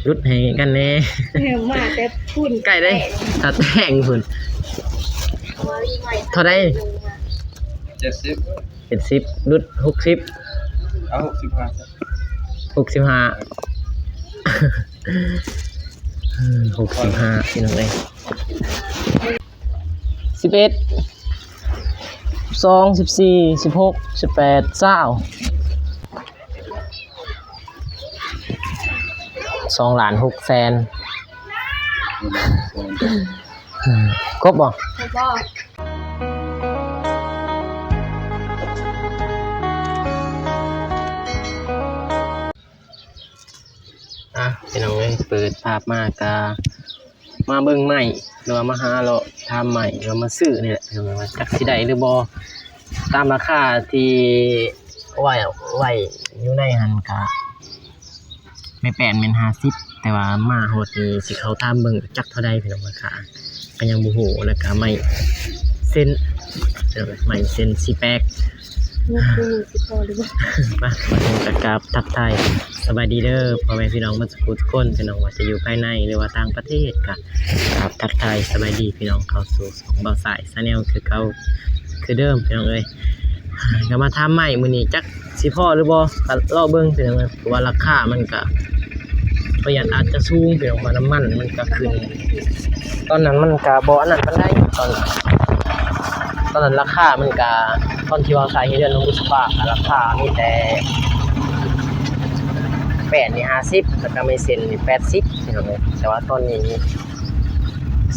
ຫຼຸດໃຫ້ກັນແດ່. ເອີ ມາແຕ່ພຸ້ນ ໃກ້ເດ້ ທ່າແຕງພຸ້ນ. ເທົ່າໃດ? ເຈັດສິບ ເຈັດສິບ ຫຼຸດຫົກສິບ. ເອົາຫົກສິບຫ້າ ຫົກສິບຫ້າ ຫົກສິບຫ້າ ພີ່ນ້ອງເອີຍ. ສິບເອັດ ສິບສອງ ສິບສີ່ ສິບຫົກ ສິບແປດ ຊາວ ສອງລ້ານຫົກແສນ. ຄົບບໍ່? ຄົບບໍ່? ອ່ະ ພີ່ນ້ອງເອີຍ ເປີດພາບມາກະມາເບິ່ງໄມ້ ຫຼືວ່າມາຫາເລາະຖາມໄມ້ ຫຼືວ່າມາຊື້ນີ້ແຫຼະ ພີ່ນ້ອງເອີຍ ວ່າຈັກຊິໄດ້ຫຼືບໍ່. ຕາມລາຄາທີ່ໄວ້ ໄວ້ຢູ່ໃນຫັ້ນກະ ແມ່ແປ້ນແມ່ນຫ້າສິບ ແຕ່ວ່າມາຮອດນີ້ຊິເຂົ້າຖາມເບິ່ງຈັກເທົ່າໃດ ພີ່ນ້ອງ ລາຄາກໍຍັງບໍ່ຮູ້. ແລ້ວກໍໄມ້ເຊັນ ເອີ ໄມ້ເຊັນສີແປກ ຍັງບໍ່ຮູ້ຊິພໍຫຼືບໍ່. ມາ ມາເຖິງກໍກາບທັກທາຍສະບາຍດີເດີ ພໍ່ແມ່ພີ່ນ້ອງເບິດ ທຸກຄົນ ພີ່ນ້ອງ ວ່າຈະຢູ່ພາຍໃນ ຫຼືວ່າຕ່າງປະເທດ ກໍກາບທັກທາຍສະບາຍດີ ພີ່ນ້ອງ ເຂົ້າສູ່ຊ່ອງບ່າວສາຍ Channel ຄືເກົ່າຄືເດີມ ພີ່ນ້ອງເອີຍ. ກໍມາຖາມໄມ້ມື້ນີ້ ຈັກຊິພໍຫຼືບໍ່ ກໍລໍເບິ່ງ ພີ່ນ້ອງເອີຍ ເພາະວ່າລາຄາມັນກໍ ປະຢັດອາດຈະສູງ ພີ່ນ້ອງ ເພາະວ່ານ້ຳມັນມັນກໍຂຶ້ນ. ຕອນນັ້ນມັນກໍບໍ່ອັນນັ້ນປານໃດ ຕອນ ຕອນນັ້ນລາຄາມັນກໍ ຕອນທີ່ວ່າຂາຍເຮືອນຂອງບຸດສະພາ ກໍລາຄາມີແຕ່ແປ້ນນີ້ຫ້າສິບ ແລ້ວກໍໄມ້ເຊັນນີ້ແປດສິບ ພີ່ນ້ອງເອີຍ. ແຕ່ວ່າຕອນນີ້ນີ້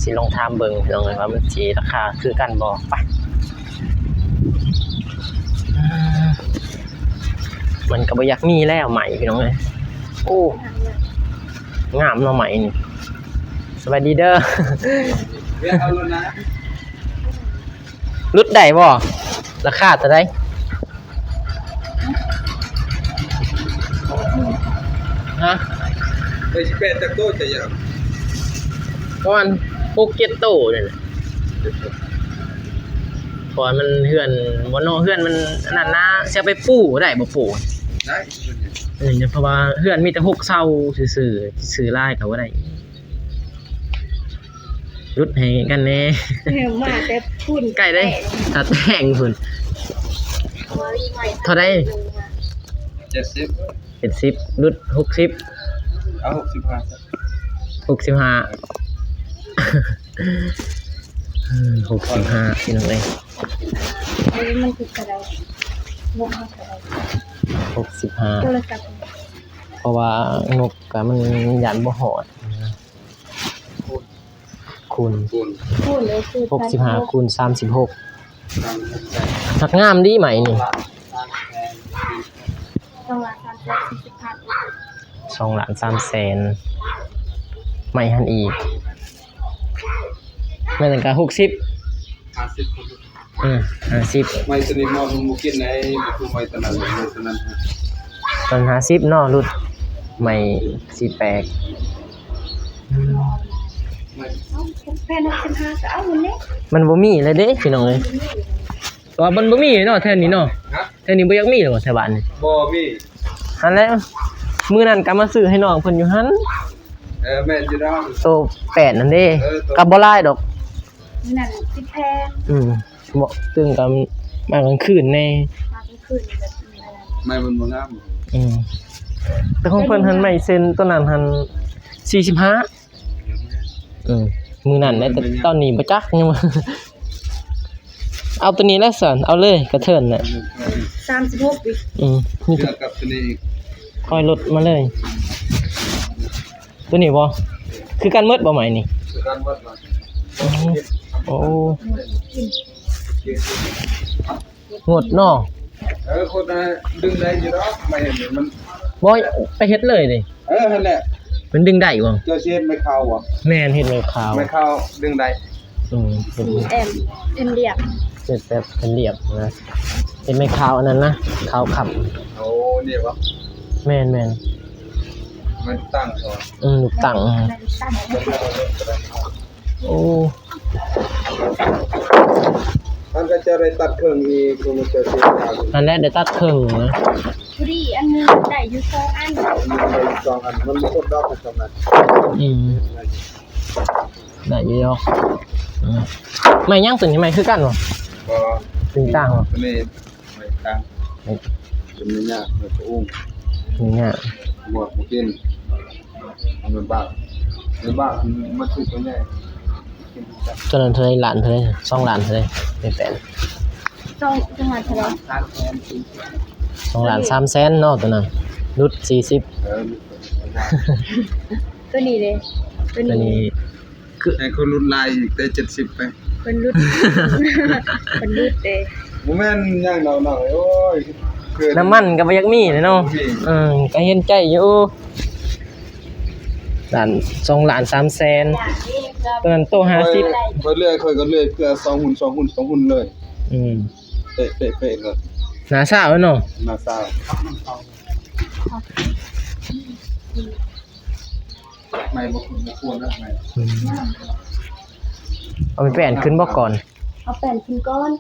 ຊິລອງຖາມເບິ່ງ ພີ່ນ້ອງເອີຍ ວ່າມັນຊິລາຄາຄືກັນບໍ່. ໄປ ມັນກໍບໍ່ຢາກມີແລ້ວໄມ້ ພີ່ນ້ອງເອີຍ. ໂອ້ ງາມເນາະໄມ້ນີ້. ສະບາຍດີເດີ ເລືອກເອົາໂລດນະ. ຫຼຸດໄດ້ບໍ່? ລາຄາເທົ່າໃດ? ຮະ? ໄດ້ສິບແປດຈັກໂຕ ຈະຢາກ ປະມານຫົກເຈັດໂຕນີ້ແຫຼະ. ເພາະວ່າມັນເຮືອນບໍ່ເນາະ ເຮືອນມັນອັນນັ້ນນະ ຊິເອົາໄປປູໄດ້ບໍ່ປູ? ໄດ້. ເອີ ເພາະວ່າເຮືອນມີແຕ່ຫົກເສົາຊື່ໆ ຊິຊື້ຫຼາຍກໍບໍ່ໄດ້. ຫຼຸດໃຫ້ກັນແດ່. ເອີ ມາແຕ່ພຸ້ນ ໃກ້ເດ້ ທ່າແຕງພຸ້ນ. ເທົ່າໃດ? ເຈັດສິບ ເຈັດສິບ ຫຼຸດຫົກສິບ. ເອົາຫົກສິບຫ້າ ຫົກສິບຫ້າ ຫົກສິບຫ້າ ພີ່ນ້ອງເອີຍ. ເອີ ມັນຄືເທົ່າໃດ? ຫົກສິບຫ້າ ໂທລະສັບ ເພາະວ່າງົບກໍມັນຢ້ານບໍ່ຮອດ. ຄູນ ຄູນ ຄູນ ເອີ ຄູນ ຫົກສິບຫ້າ ຄູນສາມສິບຫົກ ສາມສິບຫົກ ຫັກງາມດີໄມ້ນີ້. ສອງລ້ານສາມແສນ ສອງລ້ານສາມແສນ ໄມ້ຫັ້ນອີກ ໄມ້ນັ້ນກໍຫົກສິບ ຫ້າສິບ ເອີ ຫ້າສິບ. ໄມ້ຕົວນີ້ເນາະ ມັນບໍ່ກິນໄດ້ ບໍ່ຄືໄມ້ຕົວນັ້ນ ໄມ້ຕົວນັ້ນ ຕອນຫ້າສິບເນາະ ຫຼຸດໄມ້ສີແປກ. ແຜ່ນຫົກສິບຫ້າກໍເອົາຫັ້ນແຫຼະ ມັນບໍ່ມີແລ້ວເດ້ ພີ່ນ້ອງເອີຍ. ວ່າມັນບໍ່ມີເນາະ ແຖວນີ້ເນາະ. ຮະ? ແຖວນີ້ບໍ່ຢາກມີແລ້ວບໍ່ ແຖວບ້ານນີ້? ບໍ່ມີ. ຫັ້ນແຫຼະ ມື້ນັ້ນກໍມາຊື້ໃຫ້ນ້ອງເພິ່ນຢູ່ຫັ້ນ. ເອີ ແມ່ນຢູ່ດອກ ໂຕແປດນັ້ນເດ້. ເອີ ໂຕ ກໍບໍ່ຫຼາຍດອກ ມື້ນັ້ນສິບແຜ່ນ. ອືມ ບໍ່ ຕື່ມກັນມາກາງຄືນແດ່ ມາກາງຄືນແບບນີ້. ໄມ້ມັນບໍ່ງາມ. ອືມ ແຕ່ຂອງເພິ່ນຫັ້ນ ໄມ້ເຊັນຕົວນັ້ນຫັ້ນສີ່ສິບຫ້າ. ອືມ ມື້ນັ້ນແຫຼະ ແຕ່ຕອນນີ້ບໍ່ຈັກຍັງ. ເອົາຕົວນີ້ແຫຼະຊັ້ນ ເອົາເລີຍ ກະເທີນນະ ສາມສິບຫົກອີກ. ອືມ ມີແຕ່ກັບຕົວນີ້ອີກ ຄ່ອຍລົດມາເລີຍ. ຕົວນີ້ບໍ່? ຄືກັນໝົດບໍ່ໄມ້ນີ້? ຄືກັນໝົດ. ໂອ້ ໂອ້ ງົດເນາະ. ເອີ ຄົນ ດຶງໄດ້ຢູ່ດອກ ໄມ້ນີ້ມັນ ບໍ່ ໄປເຮັດເລີຍນີ້. ເອີ ຫັ້ນແຫຼະ ມັນດຶງໄດ້ບໍ່? ເຈົ້າຊິເຮັດໄມ້ຂາວບໍ່? ແມ່ນ ເຮັດໄມ້ຂາວ ໄມ້ຂາວດຶງໄດ້. ອືມ ເຮັດ ສີ່ເອັມ ເປັນລຽບ ເຮັດແບບເປັນລຽບນະ ເຮັດໄມ້ຂາວອັນນັ້ນນະ ຂາວຄ້ຳ. ໂອ້ ນີ້ບໍ່? ແມ່ນໆ ໄມ້ຕັ້ງບໍ່? ອືມ ລູກຕັ້ງ. ໂອ້ ໂອ້ ອັນກໍຈະໄດ້ຕັດເຄິ່ງອີກ ຄົງຈະເສຍເວລາ. ອັນແລກໄດ້ຕັດເຄິ່ງນະ. ພໍດີອັນໜຶ່ງໄດ້ຢູ່ສອງອັນ. ອັນໜຶ່ງໄດ້ຢູ່ສອງອັນ ມັນບໍ່ຄົບດອກ ສອງອັນ. ອືມ ໄດ້ຢູ່ດອກ. ອືມ ໄມ້ຫຍັງຕົວນີ້? ໄມ້ຄືກັນບໍ່? ບໍ່ ເປັນຕ່າງບໍ່? ຕົວນີ້ໄມ້ຕ່າງ. ເປັນໄມ້ຫຍ້າ ໄມ້ປະອຸງ ໄມ້ຫຍ້າ ບວກບໍ່ກິນ. ເອົາໄປບາກ ໄປບາກ ມັນຄືຕົວໃຫຍ່. ຕົວນັ້ນເທົ່າໃດ? ລ້ານເທົ່າໃດ? ສອງລ້ານເທົ່າໃດ? ເປັນແສນ. ສອງ ສອງລ້ານເທົ່າໃດ? ສອງລ້ານສາມແສນເນາະ ຕົວນັ້ນ ຫຼຸດສີ່ສິບ. ເອີ ຕົວນີ້ເດ້? ຕົວນີ້ ຕົວນີ້ ຄືໃຫ້ຄົນຫຼຸດຫຼາຍອີກ ແຕ່ເຈັດສິບໄປ. ເພິ່ນຫຼຸດ ເພິ່ນຫຼຸດເດ້. ບໍ່ແມ່ນຫຍັງດອກນ້ອງເອີຍ ໂອ້ຍ ນ້ຳມັນກໍບໍ່ຢາກມີແຫຼະເນາະ. ບໍ່ມີ. ເອີ ກໍເຫັນໃຈຢູ່ ລ້ານ ສອງລ້ານສາມແສນ. ຕອນນັ້ນໂຕຫ້າສິບ ຂ້ອຍເລື່ອຍ ຂ້ອຍກໍເລື່ອຍເພື່ອສອງຫຸ້ນ ສອງຫຸ້ນ ສອງຫຸ້ນເລີຍ. ອືມ ເປະໆໆເລີຍ. ໜ້າຊາວເນາະ ໜ້າຊາວ. ໄມ້ບໍ່ ບໍ່ຄວນນະ ໄມ້. ອືມ ເອົາໄປແປ້ນຂຶ້ນບໍ່ກ່ອນ? ເອົາແປ້ນຂຶ້ນກ່ອນ.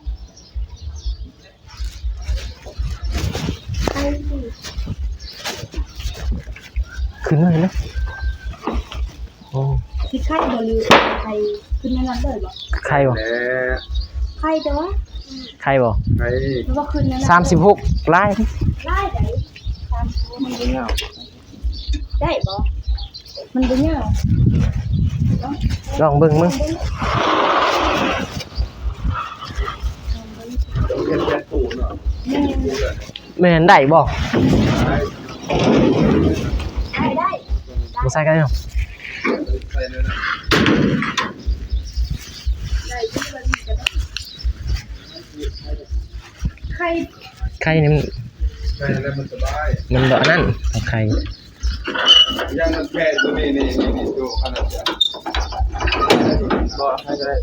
ຂຶ້ນເລີຍນະ. ໂອ້ ຊິໄຂ່ບໍ່ ຫຼືໄຂ່ຂຶ້ນນັ້ນເລີຍບໍ່? ໄຂ່ບໍ່? ໄຂ່ແຕ່ວ່າ ໄຂ່ບໍ່? ໄຂ່ ຫຼືວ່າຂຶ້ນນັ້ນ ສາມສິບຫົກ ຫຼາຍ ຫຼາຍໃດ. ສາມສິບຫົກ ມັນບໍ່ຍາວ. ໄດ້ບໍ່? ມັນບໍ່ຍາວ. ລອງເບິ່ງເບິ່ງ ແມ່ນໄດ້ບໍ່? ໄດ້ ໄດ້ ບໍ່ໃສ່ກໍໄດ້ເນາະ. ໄຂ່ ໄຂ່ນີ້ມັນ ໄຂ່ແລ້ວມັນສະບາຍ ມັນບໍ່ອັນນັ້ນ ໄຂ່. ຢ່າງນັ້ນແພດຕົວນີ້ ນີ້ ນີ້ ນີ້ ໂຕຂະໜາດ ບໍ່ໃຫ້ກໍໄດ້.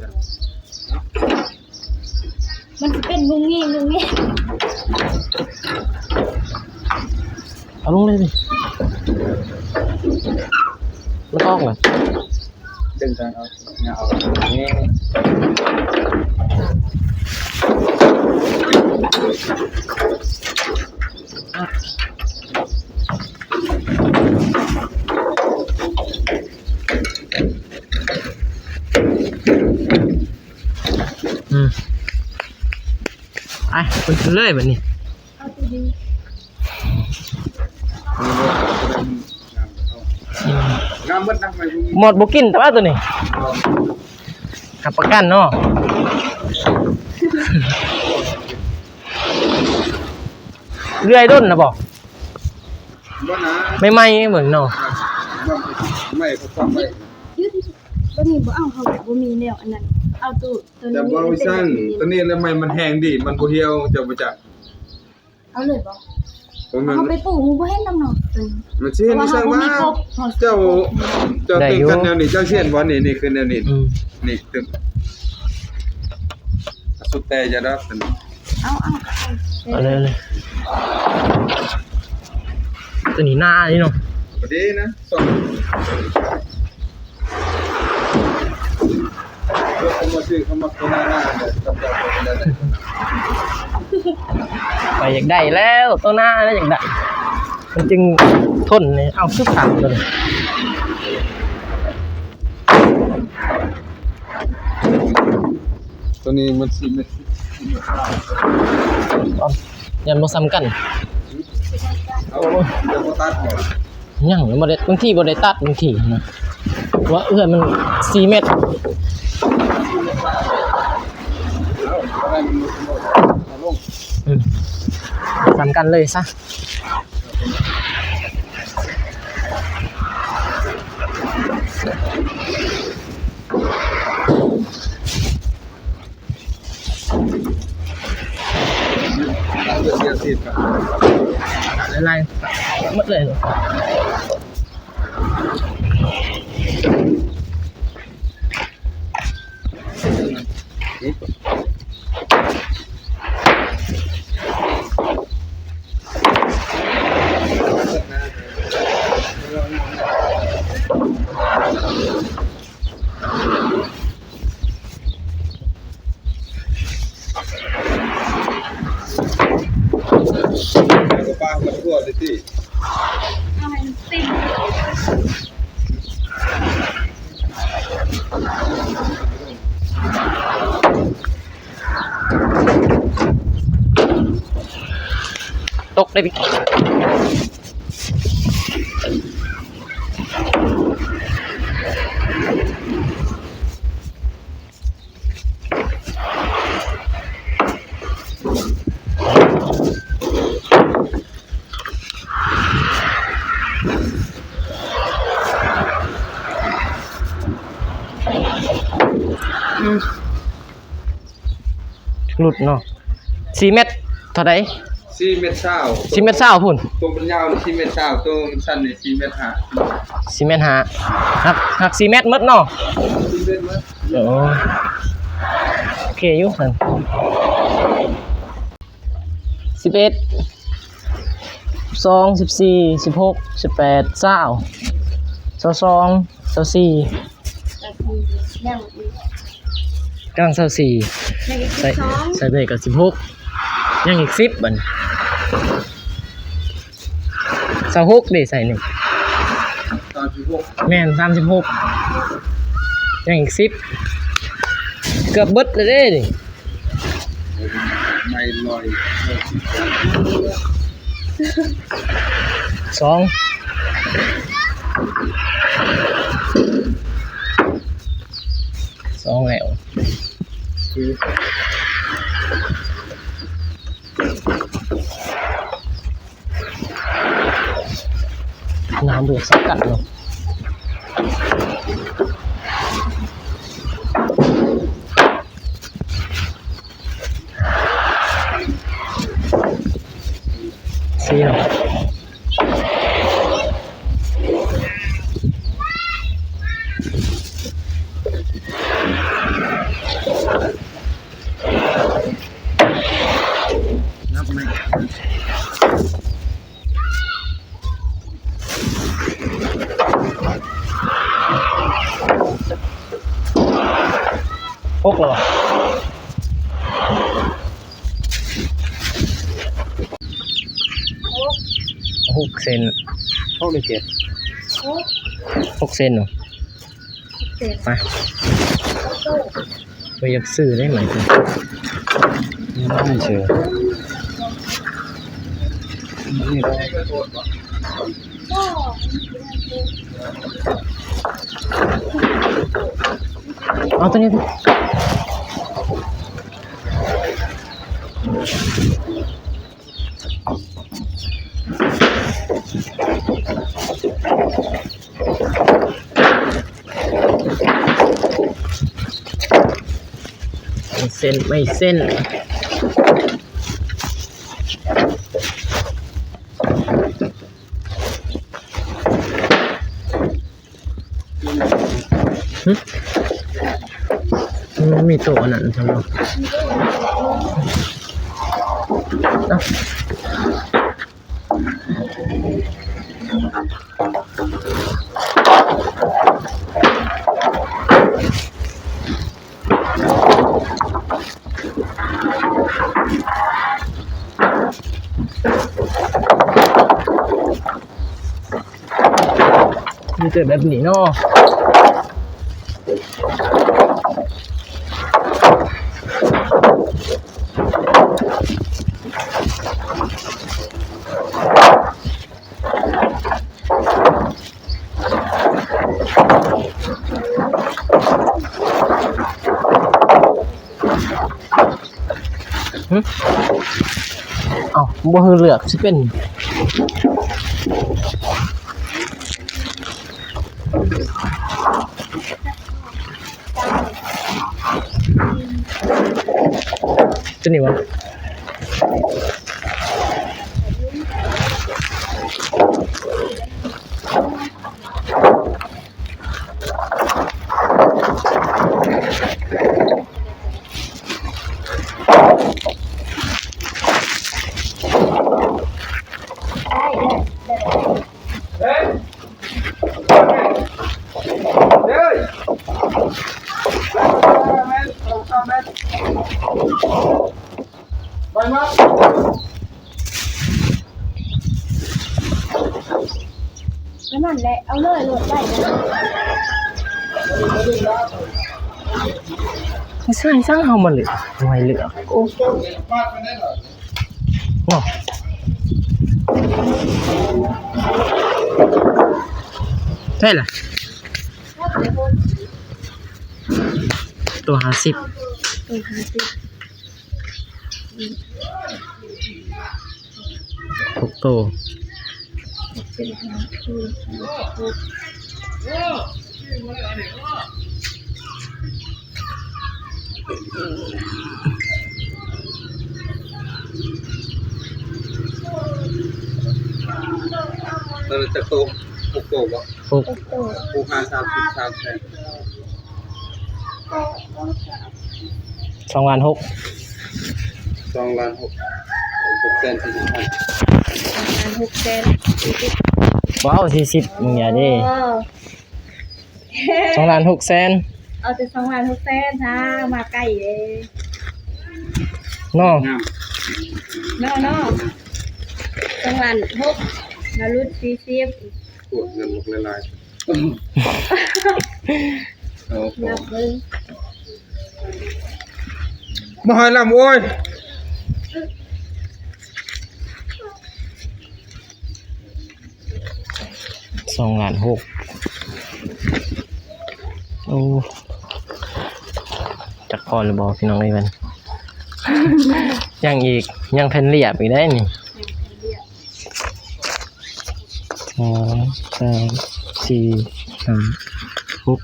ມັນຊິເປັນງຸ່ງງິ່ງງຸ່ງງິ່ງ. ເອົາລົງເລີຍ ມັນອອກລະ. ດຶງທາງເອົາ ເອົານີ້. ອືມ ໄປ ຂຶ້ນເລີຍບາດນີ້. ງາມເບິດນະ ໄມ້ ໝົດບໍ່ກິນແຕ່ວ່າຕົວນີ້ ຮັບປະກັນເນາະ. ເລື່ອຍດົນນະບໍ່? ບໍ່ນະ ໃໝ່ໆເບິ່ງເນາະ. ໃໝ່ໆ ໃໝ່ ຕົວນີ້ບໍ່ເອົາ ເຮົາບໍ່ມີແນວອັນນັ້ນ. ເອົາໂຕ ໂຕນີ້ ແຕ່ວ່າຊັ້ນ ໂຕນີ້ລະໄມ້ມັນແຮງດີ ມັນບໍ່ຫ່ຽວ ເຈົ້າບໍ່ຈັກ. ເອົາເລີຍບໍ່? ບໍ່ແມ່ນ ເຮົາໄປປູກ ມັນບໍ່ເຫັນດອກເນາະ ຕົວນີ້. ມັນຊິເຫັນ ເພາະວ່າເຮົາບໍ່ມີຄົບ ເຈົ້າ ເຈົ້າ ເຈົ້າ ໄດ້ຢູ່ ຕຶກກັນແນວນີ້ ເຈົ້າຊິເຫັນບໍ່? ນີ້ ນີ້ຄືແນວນີ້. ອືມ ນີ້ຕຶກ ສຸດແຕ່ຢ່າດອກ. ເອົາ ເອົາ ເອົາເລີຍ ເອົາເລີຍ. ຕົວນີ້ໜ້ານີ້ເນາະ ພໍດີນະ ສອງ ເຂົາມາຊື້ ເຂົາມັກຕົວໜ້າໆ ເດ້ ກັບເຈົ້າຕົວນັ້ນແຫຼະ. ຂ້ອຍຢາກໄດ້ແລ້ວ ຕົວໜ້ານະຢາກໄດ້ ມັນຈຶ່ງທົນນີ້. ເອົາ ຄືຂາດຕົວນີ້. ຕົວນີ້ມັນສີ່ແມັດ. ເອົ້າ ຢ້ານບໍ່ສ່ຳກັນ. ເອົາ ຍັງບໍ່ຕັດບໍ່? ຍັງບໍ່ໄດ້ ບາງທີບໍ່ໄດ້ຕັດ ບາງທີນະ ວ່າເອື້ອຍມັນສີ່ແມັດ. ເອົາ ເອົາລົງ ອືມ ສ່ຳກັນເລີຍຊະ. ຫຼາຍໆ ໝົດເລີຍ. ເ ໄດ້ ອືມ ຫຼຸດເນາະ ສີ່ແມັດເທົ່າໃດ? ສີ່ແມັດຊາວ ສີ່ແມັດຊາວພຸ້ນ ໂຕມັນຍາວສີ່ແມັດຊາວ ໂຕມັນສັ້ນນີ້ສີ່ແມັດຫ້າ ສີ່ແມັດຫ້າ ຫັກ ຫັກສີ່ແມັດໝົດເນາະ ສີ່ແມັດໝົດ ໂອ້ ໂອເຄຢູ່ຊັ້ນ ສິບເອັດ ສິບສອງ ສິບສີ່ ສິບຫົກ ສິບແປດ ຊາວ ຊາວສອງ ຊາວສີ່ ກຳລັງຊາວສີ່ ໃສ່ ໃສ່ເບຣກກໍສິບຫົກ ຍັງອີກສິບ ບັດນີ້ ຊາວຫົກເດ້ ໃສ່ນີ້ ສາມສິບຫົກ ແມ່ນ ສາມສິບຫົກ ຍັງອີກສິບ ເກືອບເບິດແລ້ວເດ້ນີ້. ໄດ້ຮ້ອຍຫົກສິບ ສອງ ສອງແລ້ວ ນ້ຳເດືອດສະກັດເນາະ ສີ່ເນາະ ນັບໄໝ? ຫົກແລ້ວຫວາ? ຫົກເຊັນ ຫົກຫຼືເຈັດ? ຫົກ ຫົກເຊັນເນາະ. ໄປ ບໍ່ຢາກຊື້ໄດ້ໝາຍເຖິງ ເອົາຕົວນີ້. ເສັ້ນ ໄມ້ເສັ້ນ ຫຶ ມັນມີໂຕອັນນັ້ນຊັ້ນບໍ່? ເອົ້າ ມີແຕ່ແບບນີ້ເນາະ. ຫຶ ເອົ້າ ບໍ່ໃຫ້ເລືອກຊິເປັນ ຕົວນີ້ຫວາ? ໄປມາ ແລ້ວນັ້ນແຫຼະ ເອົາເລີຍ ໂລດໄດ້ ໃສ່ຊັ້ນເຮົາມາເລືອກ ບໍ່ໃຫ້ເລືອກ ໂອ້ ເນາະ. ເທົ່າໃດລະ? ຕົວຫ້າສິບ ຕົວຫ້າສິບ ຫົກໂຕ. ຕົວນັ້ນຈັກໂຕ? ຫົກໂຕບໍ່? ຫົກ ຫົກໂຕ. ຜູ້ຄ້າສາມສິບ ສາມແສນ. ສອງລ້ານຫົກ ສອງລ້ານຫົກ ຫົກແສນສີ່ສິບພັນ ສອງລ້ານຫົກແສນສີ່ສິບ. ວ້າວ ສີ່ສິບ ມຶງຢ່າເດ້. ໂອ້ ສອງລ້ານຫົກແສນ ເອົາແຕ່ສອງລ້ານຫົກແສນ ຫາມາໄກເດ້ເນາະ. ງາມ ເນາະ ເນາະ ສອງລ້ານຫົກ ມາຫຼຸດສີ່ສິບ. ໂອ້ ເງິນບັກຫຼາຍໆ. ເອົາ ນັບເບິ່ງ ມະຫາລຳ ໂອ້ຍ. ສອງລ້ານຫົກ ໂອ້ ຈັກພໍຫຼືບໍ່ພີ່ນ້ອງເອີຍ ມັນ ຍັງອີກ ຍັງແຜ່ນລຽບອີກໄດ໋ນີ້. ສອງ ສາມ ສີ່ ຫ້າ ຫົກ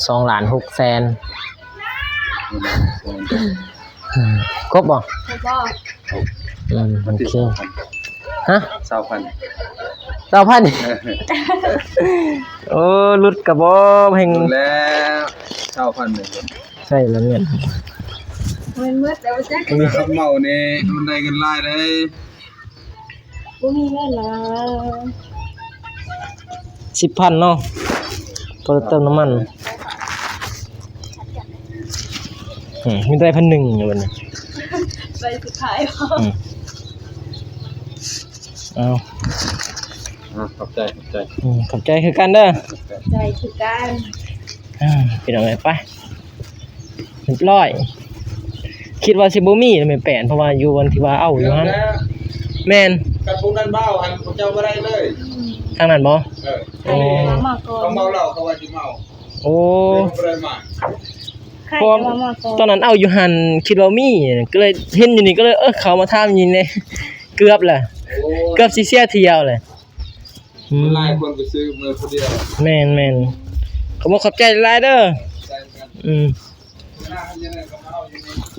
ສອງລ້ານຫົກແສນ. ຄົບບໍ່? ຄົບບໍ່? ອືມ ໂອເຄ. ຮະ? ຊາວພັນ ຊາວພັນ. ໂອ້ ຫຼຸດກະບໍ່ແຮງ ຫຼຸດແລ້ວ ຊາວພັນ. ໃຊ່ລະເງິນ ເງິນໝົດແລ້ວ ບໍ່ຈັກ ເງິນຂັບເໝົານີ້ ມັນໄດ້ເງິນຫຼາຍເດ້. ບໍ່ມີເງິນລະ ສິບພັນເນາະ ພໍໄດ້ເຕີມນ້ຳມັນ. ອືມ ມີແຕ່ໄດ້ພັນໜຶ່ງຢູ່ບັດນີ້ ໃບສຸດທ້າຍ. ອືມ ເອົາ ອາ ຂອບໃຈ ຂອບໃຈ. ອືມ ຂອບໃຈຄືກັນເດີ ຂອບໃຈຄືກັນ. ອາ ພີ່ນ້ອງເອີຍ ໄປ ຮຽບຮ້ອຍ. ຄິດວ່າຊິບໍ່ມີແມ່ແປ້ນ ເພາະວ່າຢູ່ວັນທີ່ວ່າເອົາຢູ່ຫັ້ນ. ແມ່ນ ຄັນພວກນັ້ນມາເອົາຫັ້ນ ພວກເຈົ້າບໍ່ໄດ້ເລີຍ. ທາງນັ້ນບໍ່? ເອີ ໂອ້ ເຂົາເມົາເຫຼົ້າ ເຂົາວ່າຊິເມົາ. ໂອ້ ເລີຍບໍ່ໄດ້ມາ. ເພາະວ່າຕອນນັ້ນເອົາຢູ່ຫັ້ນ ຄິດວ່າມີ ກໍເລີຍເຫັນຢູ່ນີ້ ກໍເລີຍ ເອີ ເຂົ້າມາຖາມຢູ່ນີ້ແດ່. ເກືອບລະ ໂອ້ ເກືອບຊິເສຍທ່ຽວແຫຼະ. ອືມ ຫຼາຍຄົນໄປຊື້ມື້ຜູ້ດຽວ. ແມ່ນໆ ຂອບອົກຂອບໃຈຫຼາຍເດີ. ອືມ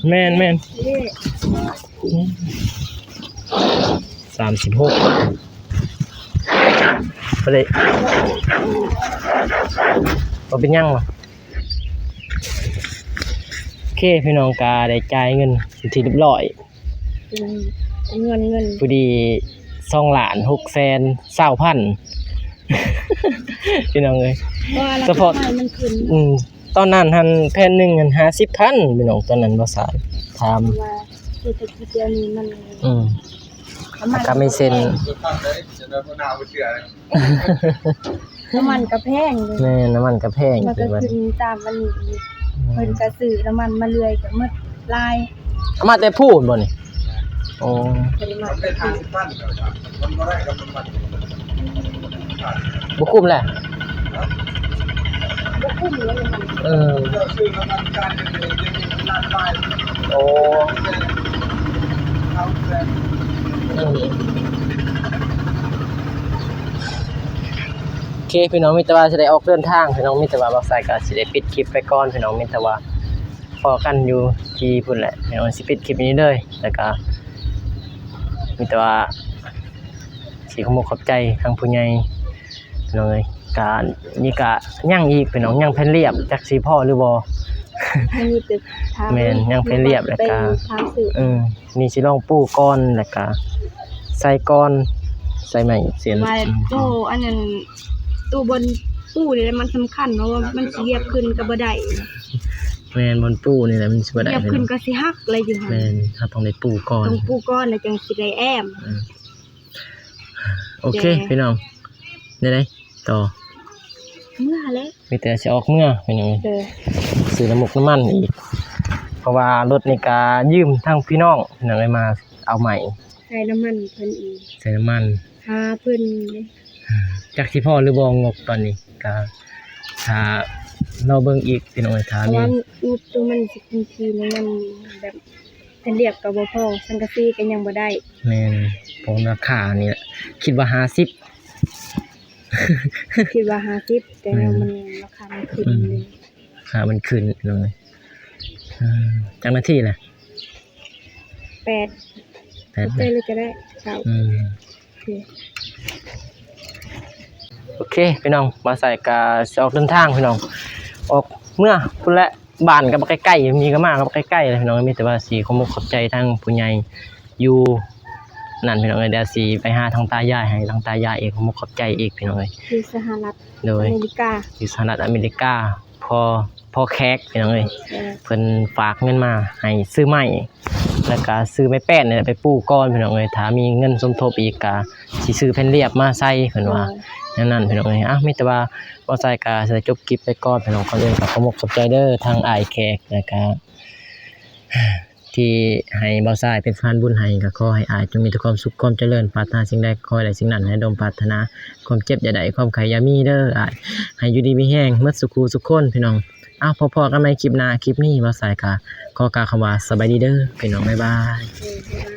ແມ່ນໆ ສາມສິບຫົກ ບໍ່ໄດ້ ບໍ່ເປັນຫຍັງຫວາ. ໂອເຄ ພີ່ນ້ອງກະໄດ້ຈ່າຍເງິນເປັນທີ່ຮຽບຮ້ອຍ. ເປັນ ເປັນເງິນ ເງິນ ພໍດີ ສອງລ້ານຫົກແສນຊາວພັນ ພີ່ນ້ອງເອີຍ. ສະເພາະ ອືມ ຕອນນັ້ນຫັ້ນແຜ່ນໜຶ່ງຫັ້ນຫ້າສິບພັນ ພີ່ນ້ອງ ຕອນນັ້ນບໍ່ສາຍຖາມ ວ່າເສດຖະກິດດຽວນີ້ມັນ ອືມ ມັນກະມີເຊັນ ນ້ຳມັນກະແພງເດ້. ແມ່ນ ນ້ຳມັນກະແພງ ມັນກະຂຶ້ນຕາມອັນນີ້. ອືມ ເພິ່ນກະຊື້ນ້ຳມັນມາເລື້ອຍກະໝົດຫຼາຍ. ເອົາມາແຕ່ພູ້ນບໍ່ນີ້? ໂອ້ ເພິ່ນມາແຕ່ພູ້ນ. ບໍ່ຄຸ້ມແຫຼະ ບໍ່ຄຸ້ມເລີຍນ້ຳມັນ. ເອີ ໂອ້ ອືມ ໂອເຄ ພີ່ນ້ອງ ມີແຕ່ວ່າຊິໄດ້ອອກເດີນທາງ ພີ່ນ້ອງ ມີແຕ່ວ່າບ່າວສາຍກະຊິໄດ້ປິດຄລິບໄປກ່ອນ ພີ່ນ້ອງ ມີແຕ່ວ່າພໍ້ກັນຢູ່ທີ່ພຸ້ນແຫຼະ ພີ່ນ້ອງ ຊິປິດຄລິບນີ້ເລີຍ ແລ້ວກະມີແຕ່ວ່າຊິຂໍຂອບໃຈທາງຜູ້ໃຫຍ່ ພີ່ນ້ອງເອີຍ. ກະນີ້ກະຍັງອີກ ພີ່ນ້ອງ ຍັງແຜ່ນລຽບ ຈັກຊິພໍ້ຫຼືບໍ່. ອັນນີ້ແມ່ນ ຍັງແຜ່ນລຽບ ແລ້ວກະ ເອີ ນີ້ຊິລອງປູກ່ອນ ແລ້ວກະໃສ່ກ່ອນ ໃສ່ໄມ້ເສັ້ນ ວ່າ ອືມ ໂຕອັນນັ້ນ ໂຕບ່ອນປູນີ້ແຫຼະມັນສຳຄັນເນາະ ວ່າມັນຊິລຽບຂຶ້ນກະບໍ່ໄດ້. ແມ່ນ ບ່ອນປູນີ້ແຫຼະມັນຊິບໍ່ໄດ້ ລຽບຂຶ້ນກະຊິຫັກແຫຼະຢູ່ຫັ້ນ. ແມ່ນ ເຮົາຕ້ອງໄດ້ປູກ່ອນ ຕ້ອງປູກ່ອນແລ້ວຈັ່ງຊິໄດ້ແອ້ມ. ອືມ ໂອເຄ ພີ່ນ້ອງ ແນວໃດຕໍ່? ເມືອແຫຼະ ມີແຕ່ຊິອອກເມືອພີ່ນ້ອງເອີຍ ໂດຍ ຊື້ນ້ຳມັນນ້ຳມັນອີກ ເພາະວ່າລົດນີ້ກະຢືມທາງພີ່ນ້ອງພີ່ນ້ອງເອີຍ ມາເອົາໃໝ່ ໃສ່ນ້ຳມັນເພິ່ນອີກ ໃສ່ນ້ຳມັນ ຫາເພິ່ນ ຈັກຊິພໍຫຼືບໍ່ງົບຕອນນີ້ ກະຖ້າລໍເບິ່ງອີກພີ່ນ້ອງເອີຍ ຖ້າມີ ເພາະວ່າງົບໂຕມັນຊິເປັນທີ່ນ້ຳມັນແບບ ເປັນລຽບກໍບໍ່ພໍ ສັງກະສີກໍຍັງບໍ່ໄດ້ ແມ່ນ ເພາະລາຄານີ້ ຄິດວ່າຫ້າສິບ ຄິດວ່າຫ້າສິບ ແຕ່ວ່າມັນ ອືມ ລາຄາມັນຂຶ້ນ ອືມ ເດ້ ລາຄາມັນຂຶ້ນພີ່ນ້ອງເອີຍ ອືມ ຈັກນາທີລະ ແປດ ແປດ ແປດເລີຍກໍໄດ້ ເກົ້າ ອືມ ໂອເຄ ໂອເຄພີ່ນ້ອງ ບ່າວສາຍກະຊິອອກເດີນທາງພີ່ນ້ອງ ອອກເມືອພຸ້ນແຫຼະ ບ້ານກໍບໍ່ໃກ້ໆ ມີກໍມາກໍບໍ່ໃກ້ໆ ພີ່ນ້ອງ ມີແຕ່ວ່າຊິຂອບອົກຂອບໃຈທາງຜູ້ໃຫຍ່ຢູ່ນັ້ນພີ່ນ້ອງເອີຍ ດຽວຊິໄປຫາທາງຕາຍາຍ ໃຫ້ທາງຕາຍາຍອີກ ຂອບອົກຂອບໃຈອີກພີ່ນ້ອງເອີຍ ຢູ່ສະຫະລັດ ໂດຍ ອາເມລິກາ ຢູ່ສະຫະລັດອາເມລິກາ ພໍ່ ພໍ່ແຂກພີ່ນ້ອງເອີຍ ເອີ ເພິ່ນຝາກເງິນມາໃຫ້ຊື້ໄມ້ ແລ້ວກະຊື້ໄມ້ແປ້ນນີ້ແຫຼະໄປປູ່ກ່ອນພີ່ນ້ອງເອີຍ ຖ້າມີເງິນສົມທົບອີກກະຊິຊື້ແຜ່ນລຽບມາໃສ່ເພິ່ນວ່າ ໂດຍ ແນວນັ້ນພີ່ນ້ອງເອີຍ ເອົ້າ ມີແຕ່ວ່າບ່າວສາຍກະຊິໄດ້ຈົບຄລິບໄປກ່ອນພີ່ນ້ອງ ກ່ອນອື່ນກະຂໍຂອບອົກຂອບໃຈເດີ ທາງອ້າຍແຂກ ແລ້ວກະ ທີ່ໃຫ້ບ່າວສາຍເປັນສະພານບຸນໃຫ້ ກໍຂໍໃຫ້ອ້າຍຈົ່ງມີແຕ່ຄວາມສຸກຄວາມຈະເລີນ ປາດຖະໜາສິ່ງໃດກໍຂໍໃຫ້ໄດ້ສິ່ງນັ້ນ ໃຫ້ສົມປາດຖະໜາ ຄວາມເຈັບຢ່າໄດ້ ຄວາມໄຂ້ຢ່າມີເດີອ້າຍ ໃຫ້ຢູ່ດີມີແຮງໝົດສູ່ຄູ່ສູ່ຄົນພີ່ນ້ອງ ເອົ້າ ພໍ້ກັນໃໝ່ຄລິບໜ້າ ຄລິບນີ້ບ່າວສາຍກໍຂໍກ່າວຄຳວ່າສະບາຍດີເດີພີ່ນ້ອງ ບາຍບາຍ.